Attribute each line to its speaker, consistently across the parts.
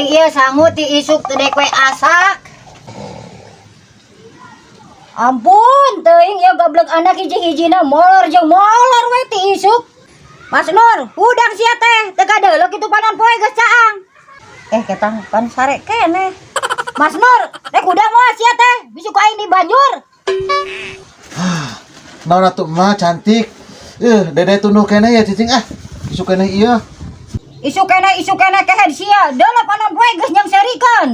Speaker 1: Aing ieu sangu ti isuk teu dek we asak. Ampun, teuing ieu goblok anak hiji-hijina molor jeung molor we ti isuk. Mas Nur, hudang sia teh, teu kadeuleu kitu panon poe geus caang. Eh, ketang pan sare keneh. Mas Nur, rek hudang moal sia teh, besuk aing di banjur.
Speaker 2: Naon atuh mah cantik. Dede tunduh keneh ya cicing ah. Isuk keneh ieu.
Speaker 1: Isuk keneh kehed sia, deuleu panon poe geus nyangserikeun.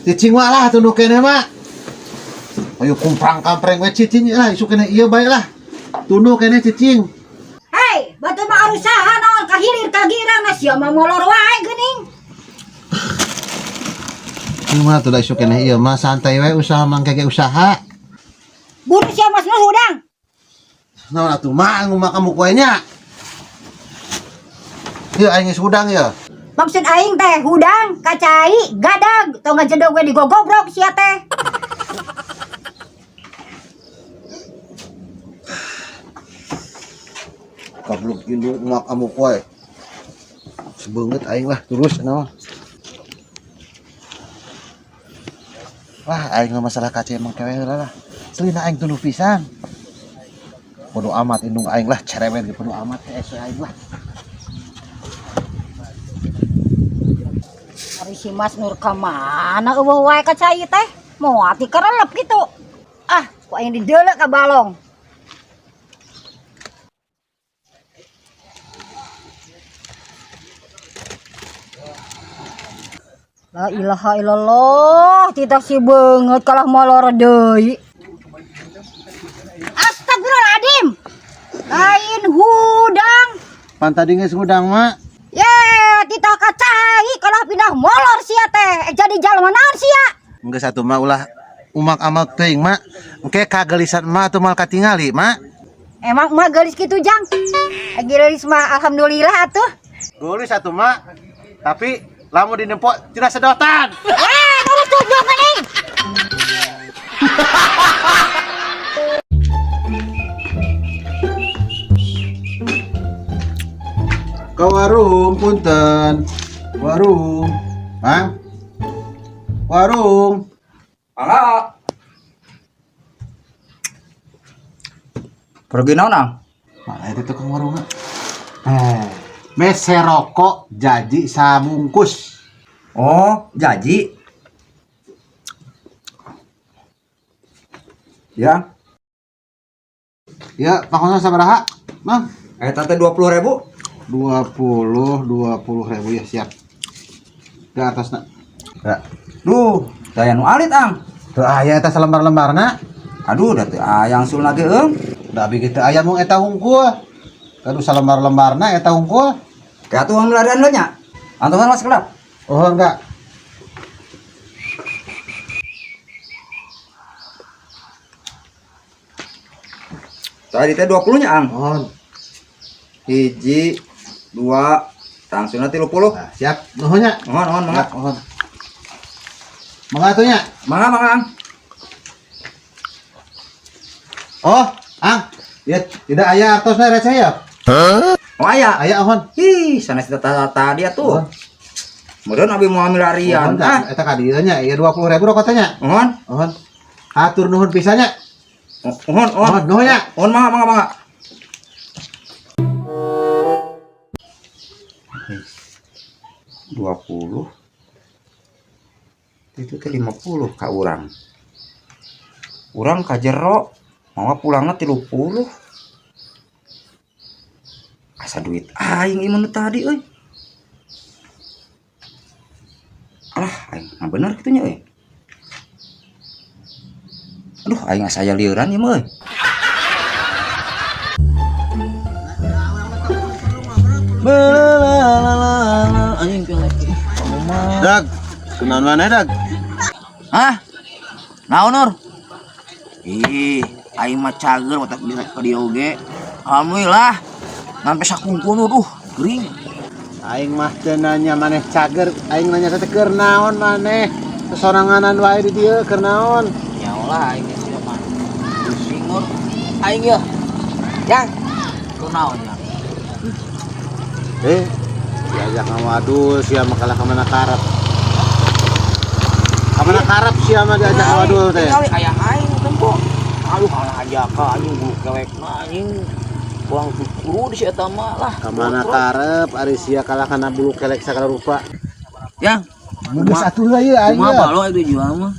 Speaker 2: Cicing mah lah tunduh keneh mah. Ayo kumprang kampreng we cicing lah isuk keneh ieu bae lah. Tunduh keneh cicing.
Speaker 1: Hei, batur mah arusaha naon ka hilir ka girang na sia mah molor wae geuning.
Speaker 2: Ieu mah tuh da isuk keneh ieu mah santai we usaha mangke ge usaha.
Speaker 1: Buru sia Mas Nur hudang.
Speaker 2: Naon atuh mah ngumak kamu kue nya. Ieu aing geus hudang ya.
Speaker 1: Maksud aing teh hudang, kacai, gadag, tong ngajedog we digogobrok sia teh.
Speaker 2: Goblok indung umak kamu kue. Sebeungeut aing lah terus naon. Wah, aing mah masalah kaca emang kewe heula lah. Selina aing tunduh pisan. Bodo amat indung aing lah cerewet ge bodo amat teh we aing lah.
Speaker 1: Ari si Mas Nur ka mana eueuh wae ka cai teh? Moal ti karelep kitu. Ah, ku aing dideuleu ka balong. La ilaha illallah, titah si beungeut kalah molor deui. Astagfirullahaladzim. Lain hudang.
Speaker 2: Pan tadi geus hudang mak.
Speaker 1: Ye, titah kacai kalah pindah molor sia teh. Jadi jalma naon sia?
Speaker 2: Geus atuh mah ulah umak amak teuing mak. Engke kagelisan emak atuh moal katingali mak.
Speaker 1: Emang emak geulis kitu jang? Geulis mah alhamdulillah atuh.
Speaker 2: Geulis atuh mak. Tapi lamun dinempo tina sedotan.
Speaker 1: Nurut goblok anjing.
Speaker 2: Ke warung punten. Warung. Mang. Warung.
Speaker 3: Mangga. Pergi naon, Ang?
Speaker 2: Mana itu tukang warung? Mese rokok jaji sabungkus.
Speaker 3: Oh, jaji. Ya.
Speaker 2: Ya, pangkosna sabaraha? Mang.
Speaker 3: Eta teh 20.000.
Speaker 2: 20.000 ya, siap. Ke atasna. Ya.
Speaker 3: Duh, daya nu alit, Ang.
Speaker 2: Teu aya eta salembar-lembarna.
Speaker 3: Aduh, da teu aya angsul lagi eung.
Speaker 2: Da abi ge teu aya mung eta hungkul. Aduh salembar-lembarna eta hungkul.
Speaker 3: Kayak atuh milarian heula nya. Antosan lah sekelap.
Speaker 2: Oh, enggak.
Speaker 3: Tadi teh 20 nya, Ang.
Speaker 2: Oh.
Speaker 3: Hiji, dua, langsungna 30.
Speaker 2: Nah, siap. Nuhun nya.
Speaker 3: Nuhun, nuhun, mangga.
Speaker 2: Nuhun. Mangga atuh nya.
Speaker 3: Mangga, mangga, Ang.
Speaker 2: Oh, Ang. Ya, tidak aya artosna receh ya?
Speaker 3: Hah? Oh, aya.
Speaker 2: Aya, ohon.
Speaker 3: Ih, sanes tadi atuh. Meureun abi moal milarian.
Speaker 2: Ohon,
Speaker 3: Ah.
Speaker 2: eta ka dieu nya, ieu 20.000 rokok teh nya.
Speaker 3: Ohon.
Speaker 2: Ohon. Atur nuhun pisan nya.
Speaker 3: Ohon, ohon.
Speaker 2: Ohon, nuhun nya.
Speaker 3: Ohon, mangga, mangga, mangga. 20. Itu teh 50 ka urang. Urang ka jero, mawa pulangna 30. Asa duit aing ieu mah nu tadi euy. Alah, aing mah bener kitu nya euy. Aduh, aing asa aya lieuran ieu mah euy.
Speaker 2: Dag, kunaon maneh Dag?
Speaker 4: Hah? Naon Nur? Ih, aing mah cager otak bisa ka dieu oge. Alhamdulillah. Sampai sakungkul duh, gering.
Speaker 2: Aing mah teu nanya maneh cager, aing nanya teh keur naon maneh? Sesoranganan wae di dieu keur naon?
Speaker 4: Ya Allah, aing geus mah. Pusing Nur. Aing ye. Yang. Keur naon yang?
Speaker 2: Diajak ngawadul sia mah kalah ka mana karep. Ka mana karep sia mah diajak ngawadul teh.
Speaker 4: Tinggali aya aing tempo. Aduh, kalah aja ka anjing bulu kelekna anjing. Kurang kuru di si eta mah lah.
Speaker 2: Ka mana karep ari sia kalah kana bulu kelek sagala rupa.
Speaker 4: Yang
Speaker 2: Geus atuh lah ieu aing.
Speaker 4: kumaha balong itu jual mah?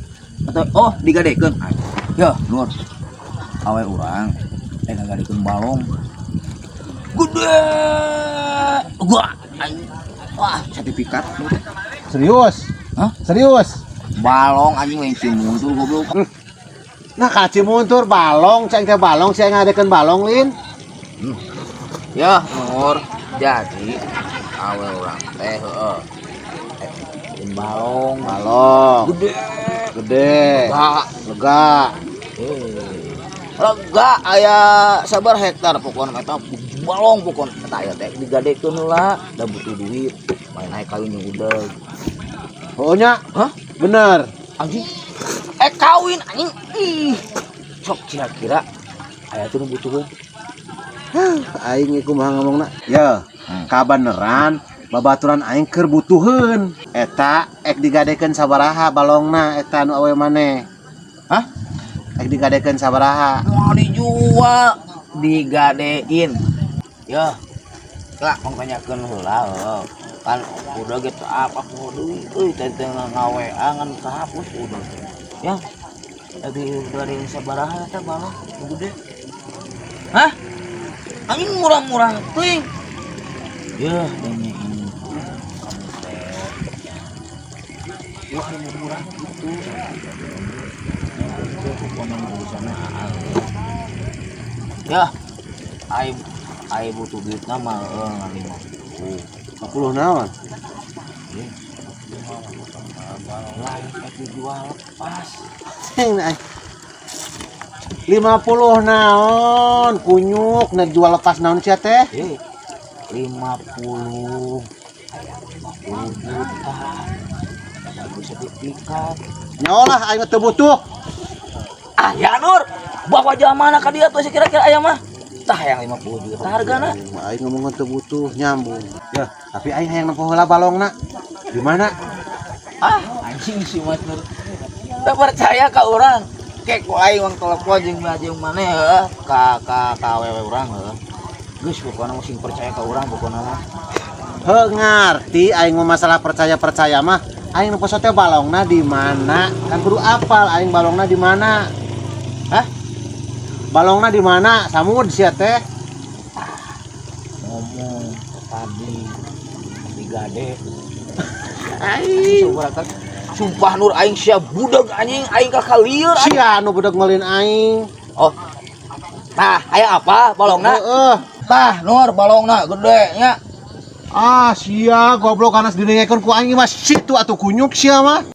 Speaker 4: Atau oh digadekeun. Ya, Nur. Awe urang ngagadekeun balong. Gede. Gua anjing. Wah, sertifikat.
Speaker 2: Serius?
Speaker 4: Hah?
Speaker 2: Serius?
Speaker 4: Balong anjing lain Cimuntur goblok.
Speaker 2: Nah, ka Cimuntur balong, ceng teh balong, sia ngadekeun balong lin.
Speaker 4: Ya, Nur. Jadi awe urang teh heeh. Balong
Speaker 2: Balong
Speaker 4: gede.
Speaker 2: Gede.
Speaker 4: Lega.
Speaker 2: Lega.
Speaker 4: Eh, lega aya sabar hektar pokokna eta balong pokokna eta aya teh digadekeun heula da butuh duit main naik kawin jeung udag.
Speaker 2: Oh nya,
Speaker 4: Hah?
Speaker 2: Bener.
Speaker 4: Anjing, kawin anjing, ih sok kira-kira aya tuh nu butuheun.
Speaker 2: Aing ieu kumaha ngomongna? Ya, kabeneran babaturan aing keur butuheun. Eta ek digadekeun sabaraha balongna eta nu awe maneh?
Speaker 4: Hah?
Speaker 2: Ek digadekeun sabaraha?
Speaker 4: Mau dijual, digadein ya lah, mau tanyakeun heula heuh. Kan udah gitu apa deui euy, tadi teh ngaWA ngan kahapus udah ya. Tadi dari sabaraha eta balong nu gede? Hah, anjing, murah-murah teuing ya dengein kamu teh. Wah, ini murah gitu ya, pokoknya urusannya ya aing aing butuh duitna mah ngan 50.
Speaker 2: 50 naon?
Speaker 4: Lain rek dijual lepas.
Speaker 2: Ceng aing. 50 naon? Kunyuk nek jual lepas naon sia teh?
Speaker 4: Eh, 50, 50 juta bagus sertifikat.
Speaker 2: Nyaolah aing mah teu butuh.
Speaker 4: Ah ya Nur, bawa mana ka dia tuh kira-kira aya mah tah yang 50 juta hargana.
Speaker 2: Aing ngomong teu butuh nyambung. Ya, tapi aing hayang nempo heula balongna. Di mana?
Speaker 4: Ah, anjing si Mas Nur tak percaya ka urang. Kek ku aing wang telepon jeung jeung maneh heuh ka awewe urang heuh. Geus pokona mah sing percaya ka urang pokona mah.
Speaker 2: Heuh, ngarti aing mah masalah percaya-percaya mah. Aing nempo teh balongna di mana? Kan kudu apal aing balongna di mana.
Speaker 4: Hah?
Speaker 2: Balongna di mana? Samud sia teh.
Speaker 4: Ngomong tadi digade.
Speaker 2: Aing.
Speaker 4: Sumpah Nur, aing sia budak anjing, aing ka kalieur anjing.
Speaker 2: Sia nu budak ngelin aing.
Speaker 4: Oh. Nah, aya apa balongna?
Speaker 2: Heeh.
Speaker 4: Tah, Nur, balongna gede nya.
Speaker 2: Ah, sia goblok kana didengekeun ku aing mah situ atuh kunyuk sia mah.